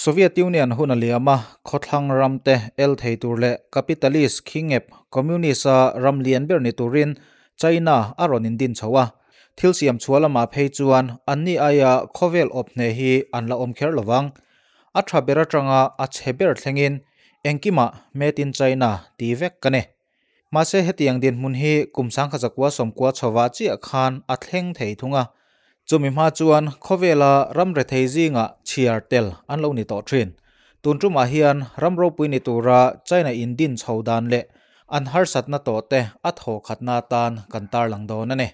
Soviet Union hun a liam a, khawthlang ram te el thei tur leh capitalist khingep communist a ram lian ber ni turin China a rawn indin chho a. Thil siam chhuah lamah phei chuan anni aia khawvel awp hneh hi an la awm kher lovang. A tha ber atanga a chhe ber thlengin engkimah Made in China ti vek ka ni. Mahse hetiang dinhmun hi kum sangkha zakua sawmkua chhovah chiah khan a thleng thei thung a. Chumi hma chuan khawvela ram rethei zingah chhiar tel an lo ni tawh thin. Tun tumah hian ram ropui ni tura China in din chho dan leh an harsatna tawh te a thawkhatna atan kan tarlang dawn a ni.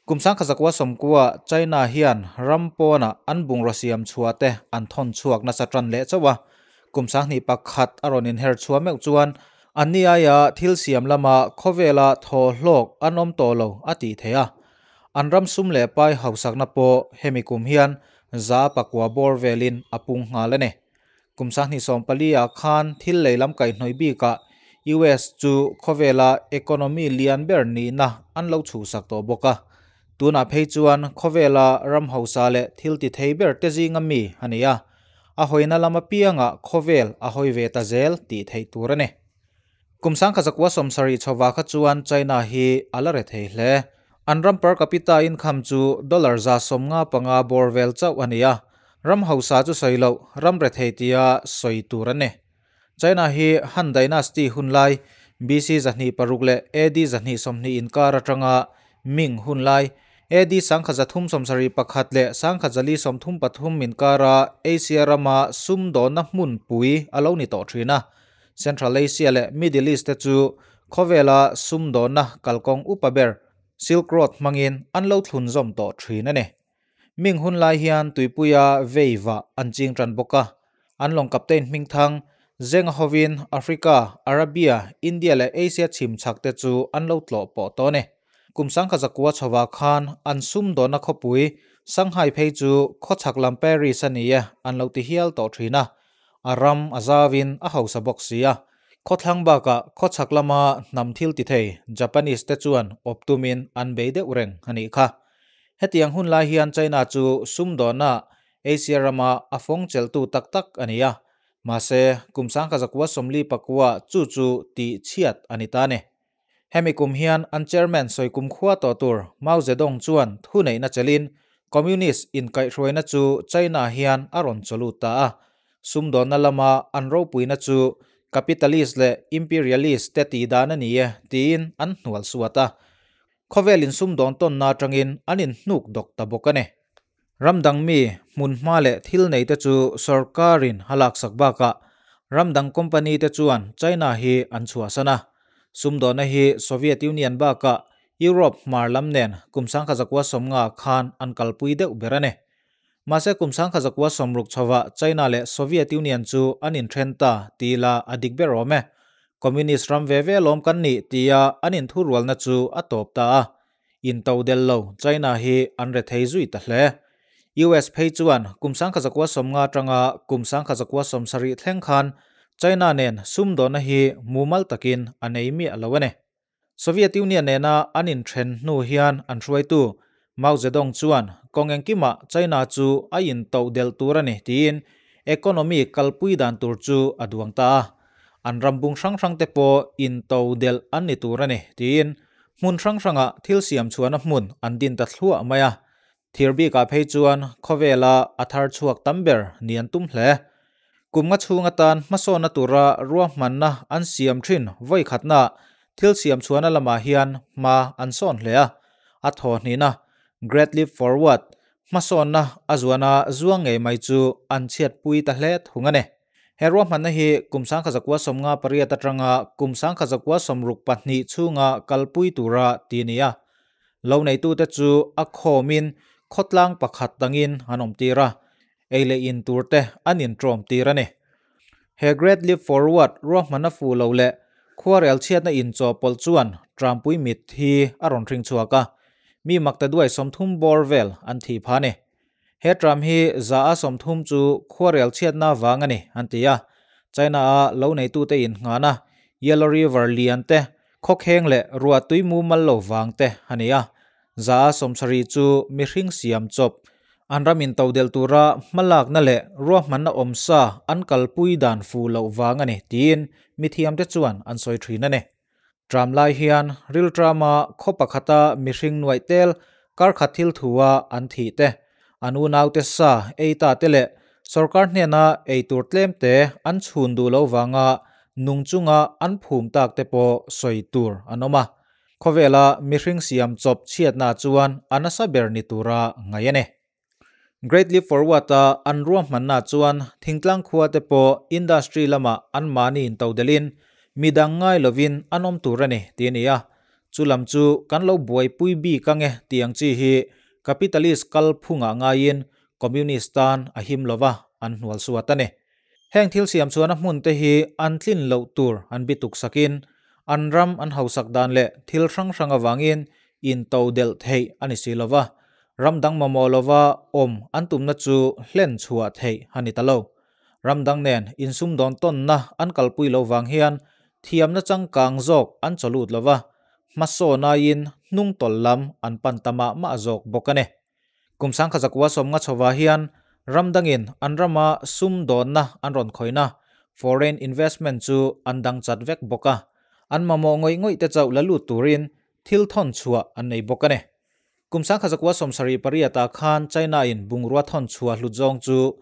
Kum sangkha zakua sawmkua China hian ram pawnah an bungraw siam chhuah te an thawn chhuak nasa tan leh chauh a. Kum 2001 a rawn inher chhuah meuh chuan anni aia thil siam lama khawvela thaw hlawk an awm tawh lo a tih theih a. An ram sum leh pai hausakna pawh hemi kum hian 9% bawr velin a pung nghal a ni. Kum 2014 ah khan thil lei lam kaihhnawih bikah US chu khawvela economy lian ber nihna an lo chhuhsak tawh bawk a. Tunah phei chuan khawvela ram hausa leh thil ti thei ber te zinga mi a ni a. A hawina lam apiangah khawvel a hawi ve ta zel tih theih tur a ni. Kum 1970 chhova kha chuan China hi a la re thei hle. An ram per capita income chu dollar 155 bawr vel chauh a ni a. Ram hausa chu sawi loh, ram re thei tia sawi tur a ni. China hi Han Dynasty hunlai BC 206 leh AD 220 inkar atanga Ming hunlai AD 1371 leh 1433 inkara Asia rama sumdawnna hmunpui a lo ni tawh thin a. Central Asia leh Middle East te chu khawvela sumdawnna kalkawng upa ber Silk Road hmangin an lo thlunzawm tawh thin a ni. Ming hunlai hian tuipuia veiva an ching tan bawk a. An lawng captain hmingthang Zeng hovin Africa, Arabia, India leh Asia chhim chhak te chu an lo tlawh pawh tawh a ni. Kum 1900 chhova khan an sumdawnna khawpui Shanghai phei chu khawchhak lam Paris a ni e an lo ti hial tawh thin a. A ram a zawin a hausa bawk si a. Khawthlang bakah khawchhak lama hnam thil ti thei Japanese te chuan awp tumin an bei deuh reng a nih kha. Hetiang hun lai hian China chu sumdawnna Asia rama a fawng chelhtu tak tak a ni a. Mahse kum 1949 chu chu tih chhiat a ni ta a ni. Hemi kum hian an chairman sawi kum khua tawh tur Mao Zedong chuan thu neihna chelin Communist inkaihhruaina chu China hian a rawn chawlut ta a. Sumdawnna lama an ropuina chu capitalist leh imperialist te tih dan a ni e tiin an hnual suat a. Khawvelin sumdawn tawnna atangin an inhnuk dawk ta bawk a ni. Ram dang mi hmun hma leh thil nei te chu sorkarin a laksak bakah ram dang company te chuan China hi an chhuahsan a. Sumdawnna hi Soviet Union bakah Europe hmar lam nen kum 1950 khan an kalpui deuh ber a ni. Mahse kum 1960 chhova China leh Soviet Union chu an inthen ta tih la a dik ber awm e. Communist ram ve ve lawm kan nih tia an inthurualna chu a tawp ta a. In to del lo China hi an re thei zui ta hle. US phei chuan kum 1950 atanga kum 1970 thleng khan China nen sumdawnna hi mumal takin a nei miah lo a ni. Soviet Union nena an inthen hnu hian an hruaitu Mao Zedong chuan kawng engkimah China chu a in to del tur a ni tiin economy kalpui dan tur chu a duang ta a. An ram bung hrang hrang te pawh in to del an ni tur a ni tiin hmun hrang hranga thil siam chhuahna hmun an din ta thluah mai a. Thir bikah phei chuan khawvela a thar chhuak tam ber ni an tum hle. Kum nga chhung atan hmasawnna tura ruahmanna an siam thin vawi khatna thil siam chhuahna lamah hian hma an sawn hle a. A thaw hnihna Great Leap Forward hmasawnna a zuana zuang ngei mai chu an chhiat pui ta hle thung a ni. He ruahmanna hi kum 1958 atanga kum 1962 chhunga kalpui tura ti a ni a. Lo neitute chu a khawmin khawtlang pakhat tangin an awm tir a. Ei leh in tur te an intawm tir a ni. He Great Leap Forward ruahmanna fu lo leh khuarel chhiatna inchawhpawlh chuan trampui mit hi a rawn hring chhuak a. Mi makta duai 30 bawr vel an thi pha ni. He tram hi 30% chu khuarel chhiatna wang a ni an ti a. China a lo neitute in nghana Yellow River lian te khawkheng leh ruah tui mumal lo wang te a ni a. 70% chu mihring siam chawp. An ram intodelh tura hmalakna leh ruahmanna awmsa an kalpui dan fuh loh vang a ni tiin mithiamte chuan an sawi thin a ni. Tram lai hian riltrama khaw pakhata mihring nuaih tel karkhat thil thua an thih te, an unaute sa ei ta te leh sorkar hnena ei tur tlem te an chhun duh lo vanga nung chunga an phum tak te pawh sawi tur an awm a. Khawvela mihring siam chawp chhiatna chuan a nasa ber ni tura ngaih a ni. Great Leap Forward-a an ruahmanna chuan thingtlang khua te pawh industry lamah anmahni intodelhin midang ngai lovin an awm tur a ni tih a ni a. Chu lam chu kan lo buaipui bik ang e tih ang chi hi capitalist kalphungah ngaiin communist tan a him lova an hnual suat a ni. Heng thil siam chuan a hmun te hi an tlin loh tur an bituk sakin an ram an hausak dan leh thil hrang hrang avangin intodelh theih a ni si lova, ram dang mamawh lova awm an tumna chu hlen chhuah theih a ni ta lo. Ram dang nen insumdawn tawnna an kalpui lo vang hian thiamna changkang zawk an chawlut lova, hmasawnain hnung tawlh lam an pan ta mah mah zawk bawk a ni. Kum sangkhat zakua sawmnga chhovah hian ram dangin an rama sumdawnna an rawn khawihna, foreign investment, chu an dang chat vek bawk a, an mamawh ngawih ngawih te chauh la lut turin thil thawn chhuah an nei bawk a ni. Kum 1978 ah khan China-in bungrua thawn chhuah hlut zawng chu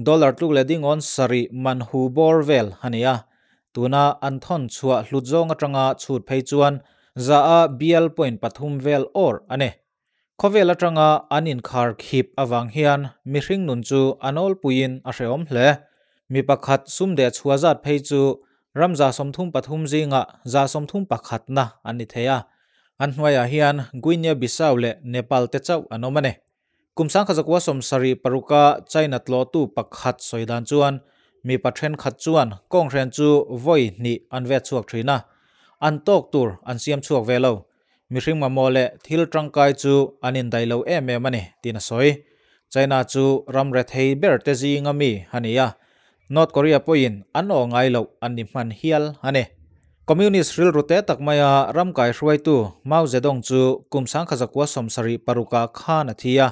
dollar tluk leh dingawn sarih man hu bawr vel a ni a, tuna an thawn chhuah hlut zawng atanga chhut phei chuan za a bial point pathum vel awr a ni. Khawvel atanga an inkhar khip avang hian mihring nun chu a nawlpuiin a hrehawm hle. Mi pakhat sum deh chhuah zat phei chu ram 33 zingah 31na an ni thei a. An hnuaiah hian Guinea Bissau leh Nepal te chauh an awm a ni. Kum 1976a China tlawhtu pakhat sawi dan chuan mipa thenkhat chuan kawnghren chu vawi hnih an vet chhuak thin a, an tawk tur an siam chhuak ve lo. Mihring mamawh leh thil tangkai chu an indaih lo em em a ni, tiin a sawi. China chu ram rethei ber te zinga mi a ni a, North Korea pawhin an aw ngai loh an ni hman hial a ni. Communist rilru te tak maia ram kaihruaitu Mao Zedong chu kum 1976ah khan a thi a.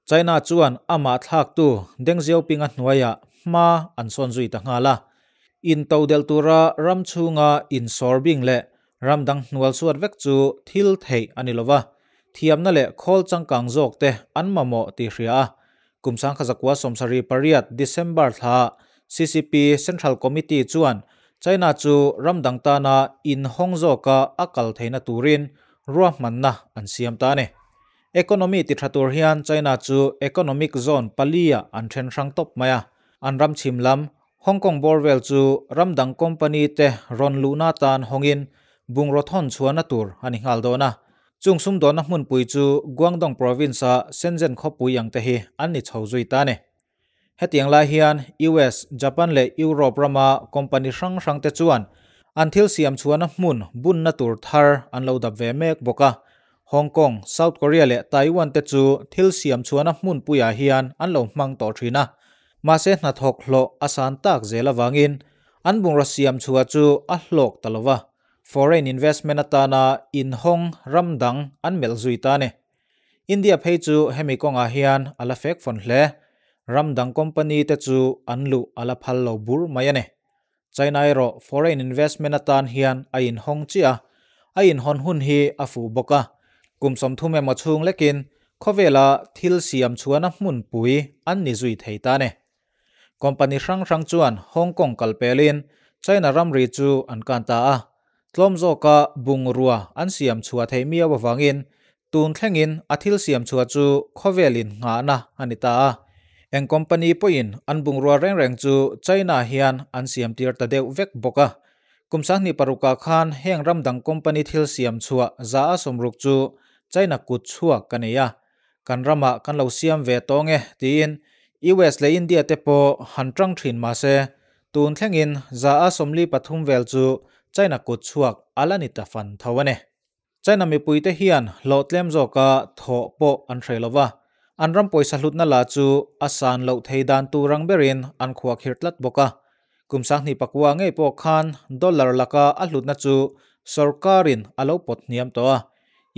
China chuan amah thlaktu Deng Xiaoping-a hnuaiah hma an sawn zui ta nghal a. Intodelh tura ram chhunga insawr bing leh Ram dang hnual suat vek chu thil theih a ni lova, thiamna leh khawl changkang zawk te an mamawh tih hria a. Kum 1978 December thla CCP Central Committee chuan China chu ram dang tana inhawng zawka a kal theihna turin ruahmanna an siam ta a ni. Economy ti tha tur hian China chu economic zone pali-ah an then hrang tawp mai a, an ram chhim lam Hong Kong bawr vel chu ram dang company te rawn luhna atan hawngin bungraw thawn chhuahna tur a ni nghal dawn a. Chung sumdawnna hmunpui chu Guangdong province-a Shenzhen khawpui ang te hi an ni chho zui ta a ni. Hetiang lai hian US, Japan leh Europe rama company hrang hrang te chuan an thil siam chhuahna hmun bunna tur thar an lo dap ve mek bawk a. Hong Kong, South Korea leh Taiwan te chu thil siam chhuahna hmunpuiah hian an lo hmang tawh thin a. Mahse hnathawk hlawh a san tak zel avangin an bungraw siam chhuah chu a hlawk ta lo va, foreign investment atana inhawng ram dang an melh zui ta a ni. India phei chu hemi kawngah hian a la fek fawn hle. Ram dang company te chu an luh a la phal lo bur mai a ni. China erawh foreign investment atan hian a inhawng chiah a, a inhawn hun hi a fuh bawk a, kum 30 emaw chhung lekin khawvela thil siam chhuahna hmunpui an ni zui thei ta a ni. Company hrang hrang chuan Hong Kong kal pelin China ramri chu an kan ta a, tlawm zawka bungrua an siam chhuah theih miau avangin Tun thlengin a thil siam chhuah chu khawvel in nghahna a ni ta a, eng company pawhin an bungrua reng reng chu China hian an siam tir ta deuh vek bawk a. Kum 2006ah khan heng ram dang company thil siam chhuah 60% chu China kut chhuak ka nei a, kan ramah kan lo siam ve tawng e tiin US leh India te pawh han tang thin mahse tun thlengin 43% vel chu China kut chhuak a la ni ta fan tho a ni. China mipuite hian hlawhtlem zawka thawh pawh an hreh lo va, an ram pawisa hlutna la chu a san loh thei dan tur ang berin an khuahkhirh tlat bawk a. Kum 2009 ngei pawh khan dollar laka a hlutna chu sorkarin a lo pawt hniam tawh a,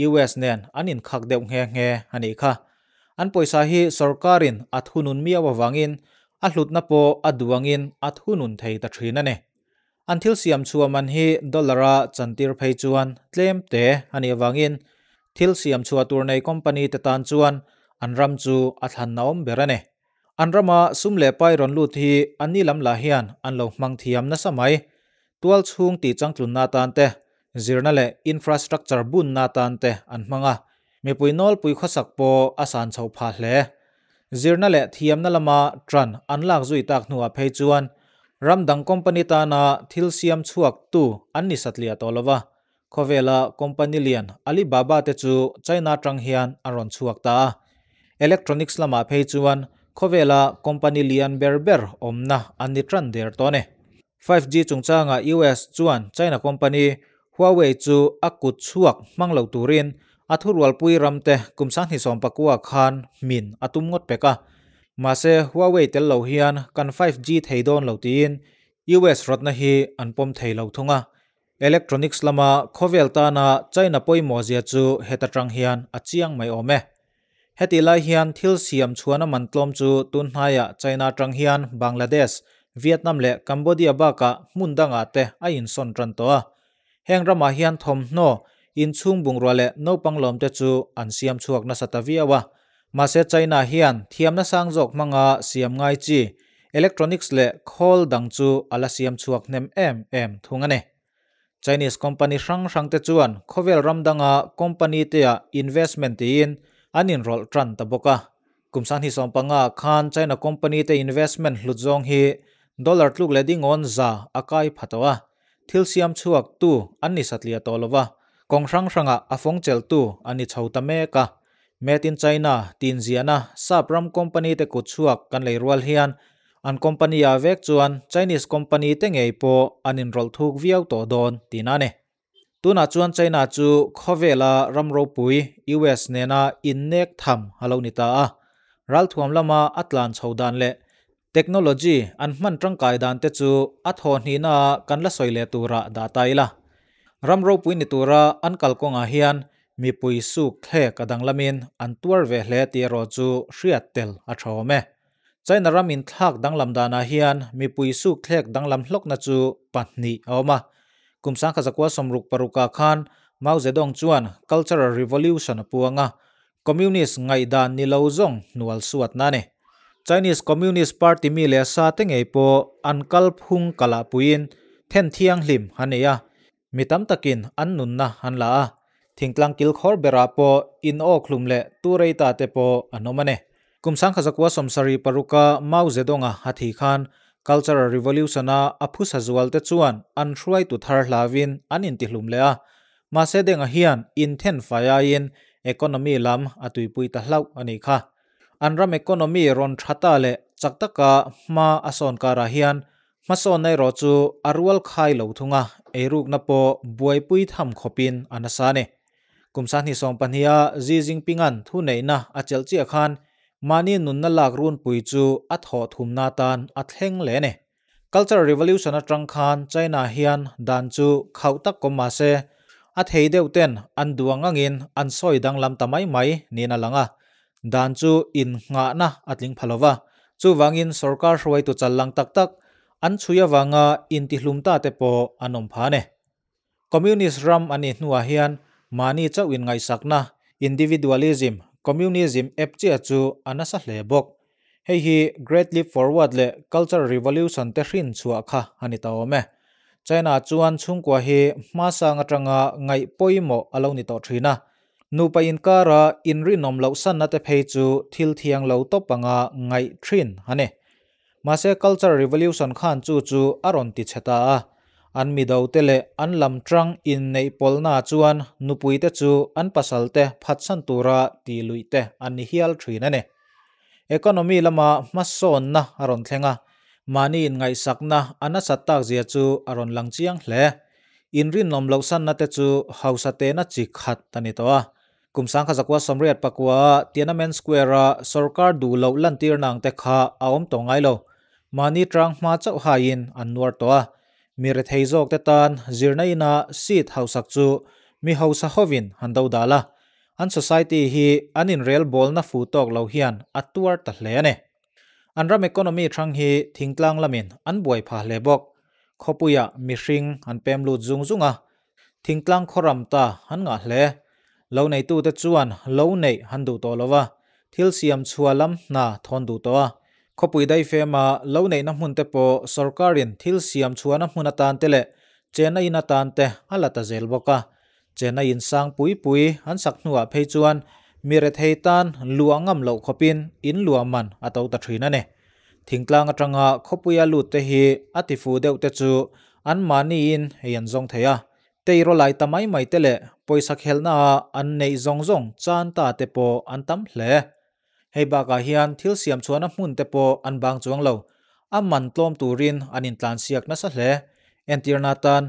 US nen an inkhak deuh nghe nghe a nih kha. An pawisa hi sorkarin a thunun miau avangin a hlutna pawh a duh angin a thunun thei ta thin a ni. An thil siam chhuah man hi dollar-a chantir phei chuan tlem te a nih avangin thil siam chhuah tur nei company te tan chuan an ram chu a thlannaawm ber a ni. An rama sum leh pai rawn lut hi an ni lam lah hian an lo hmang thiam nasa mai. Tual chhung tih changtlunna atan te, zirna leh infrastructure bunna atan te an hmang a, mipui nawlpui khawsak pawh a san chhoh phah hle. Zirna leh thiamna lama ṭan an lak zui tak hnuah phei chuan ram dang company tana thil siam chhuak tu an ni satliah tawh lo va, khawvela company lian Alibaba te chu China aṭang hian a rawn chhuak ta a. Electronics lamah phei chuan khawvela company lian ber ber awmna an ni ṭan der tawh a ni. 5G chungchangah US chuan China company Huawei chu a kut chhuak hmang lo turin a thurualpui ramte kum 2019 khan hmin a tum ngawt pek a. Mahse Huawei tel lo hian kan 5G thei dawn lo tiin US rawtna hi an pawm thei lo thung a. Electronics lama khawvel tana China pawimawh zia chu heta tang hian a chiang mai awm e. Hetih lai hian thil siam chhuahna man tlawm chu tun hnaiah China atang hian Bangladesh, Vietnam leh Cambodia bakah hmun dangah te a insawn tan tawh a. Heng ramah hian thawmhnaw, inchhung bungrua leh naupang lawmte chu an siam chhuak nasa ta viau a. Mahse China hian thiamna sang zawk hmanga siam ngai chi electronics leh khawl dang chu a la siam chhuak hnem em em thung a ni. Chinese company hrang hrang te chuan khawvel ram danga company te ah investment tiin an inrawlh tan ta bawk a. Kum 2015 khan China company te investment hlut zawng hi dollar tluk leh dingawn za a kai pha tawh a. Thil siam chhuak tu an ni satliah tawh lova, kawng hrang hrangah a fawng chelh tu an ni chho ta mek a. Made in China tinziahna sap ram company te kut chhuak kan lei rual hian An company ah vek chuan Chinese company te ngei pawh an inrawlh thuk viau tawh dawn tihna a ni. Tunah chuan China chu khawvela ram ropui US nena innek tham a lo ni ta a. Ralthuam lama a tlan chho dan leh technology an hman tangkai dan te chu a thaw hnihna ah kan la sawi leh turah dah ta ila. Ram ropui ni tura an kalkawngah hian mipui suk thlek a danglamin an tuar ve hle tih erawh chu hriat tel a tha awm e. China ram inthlak danglam danah hian mipui sukthlek danglam hlawkna chu pahnih a awm a. Kum 1966 ah khan Mao Zedong chuan Cultural Revolution a puang a, Communist ngaihdan ni lo zawng hnual suatna a ni. Chinese Communist Party mi leh sa te ngei pawh an kalphung kalah puiin then thianghlim an nei a, Mi tam takin an nunna an la a, thingtlang kilkhawr berah pawh in awkhlum leh tureita te pawh an awm a ni. Kum 1976a Mao Zedong-a a thih khan Cultural Revolution-a a phusa zual te chuan an hruaitu thar hlauin an intihlum leh a, mahse Deng-a hian inthen fai aiin economy lam a tuipui ta hlauh a nih kha. An ram economy rawn tha ta leh chak taka hma a sawn karah hian Hmasawnna erawh chu a rual khai lo thung a, eirukna pawh buaipui tham khawpin a nasa a ni. Kum 2020a Xi Jinping-a'n thuneihna a chelh chiah khan mahni nunna lak runpui chu a thawh thumna atan a thleng leh a ni. Cultural Revolution atang khan China hian dan chu khauh tak kawm mah se, a thei deuh ten an duh ang angin an sawi danglam ta mai mai niin a lang a. Dan chu innghahna a tling pha lova, chuvangin sorkar hruaitu chal lang tak tak an chhui avanga intihlum ta te pawh an awm pha a ni. Communist ram a nih hnuah hian mahni chauh inngaihsakna, individualism, communism ep chiah chu a nasa hle bawk. Hei hi Great Leap Forward leh Cultural Revolution te hrin chhuah kha a ni ta awm e. China chuan chhungkua hi hmasang atanga ngaih pawimawh a lo ni tawh thin a, Nupa inkara inrinawm loh sanna te phei chu thil thiang lo tawp anga ngaih thin a ni. Mahse Cultural Revolution khan chu chu a rawn ti chhe ta a. An mido te leh an lam tang inneih pawlna chuan nupui te chu an pasal te phatsan tura tih luih te an ni hial thin a ni. Economy lama hmasawnna a rawn thleng a, mahni inngaihsakna a nasat tak zia chu a rawn lang chiang hle. Inrinawm loh sanna te chu hausa tehna chi khat a ni tawh a. Kum 1989 a Tiananmen Square-a sorkar duh loh lantir nang te kha a awm tawh ngai lo. Mahni tang hma chauh haiin an nuar tawh a. Mi rethei zawk te tan zirna ina seat hausak chu mi hausa hovin han do dal a. An society hi an inrelbawlna fu tawk lo hian a tuar ta hle a ni. An ram economy hrang hi thingtlang lamin an buai phah hle bawk. Khawpuiah mihring an pem lut zung zung a, thingtlang khawram ta an ngah hle. Lo neitute chuan lo neih han duh tawh lo va, thil siam chhuah lam hna thawn duh tawh a. Khawpui daifema lo neihna hmun te pawh sorkarin thil siam chhuahna hmun atan te leh chenna in atan te a la ta zel bawk a. Chenna in sang pui pui an sak hnuah phei chuan mi rethei tan luah ngam loh khawpin in luah man a to ta thin a ni. Thingtlang atanga khawpuia lut te hi a tifu deuh te chu an mahniin hei an zawng thei a. Teiraw lai ta mai mai te leh pawisa khelhna ah an neih zawng zawng chan ta te pawh an tam hle. Hei bakah hian thil siam chhuahna hmun te pawh an bang chuang lo. A man tlawm turin an intlansiak nasa hle. Entirna tan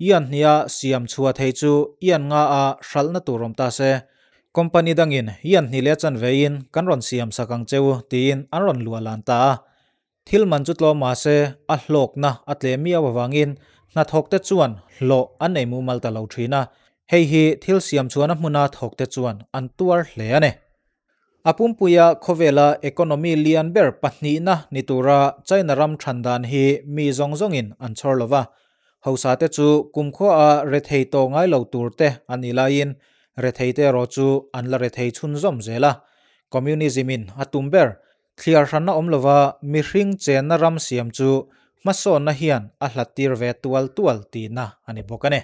Ian hnia siam chhuah thei chu Ian nga a hralhna tur awm ta se. Company dangin Ian hni leh chanveiin kan rawn siam sak ang cheu tiin an rawn luah lan ta a. Thil man chu tlawm mah se a hlawkna a tle miau avangin hnathawkte chuan hlawh an nei mumal ta lo thin a, hei hi thil siam chhuahna hmuna thawkte chuan an tuar hle a ni. A pumpuia khawvela economy lian ber pahnihna ni tura China ram than dan hi mi zawng zawngin an chhawr lo va, hausa te chu kumkhuaah rethei tawh ngai lo tur te an nih laiin rethei te erawh chu an la rethei chhunzawm zel a. Communism in a tum ber Thliar hranna awm lova mihring chenna ram siam chu hmasawnna hian a hlat tir ve tual tual tihna a ni bawk a ni.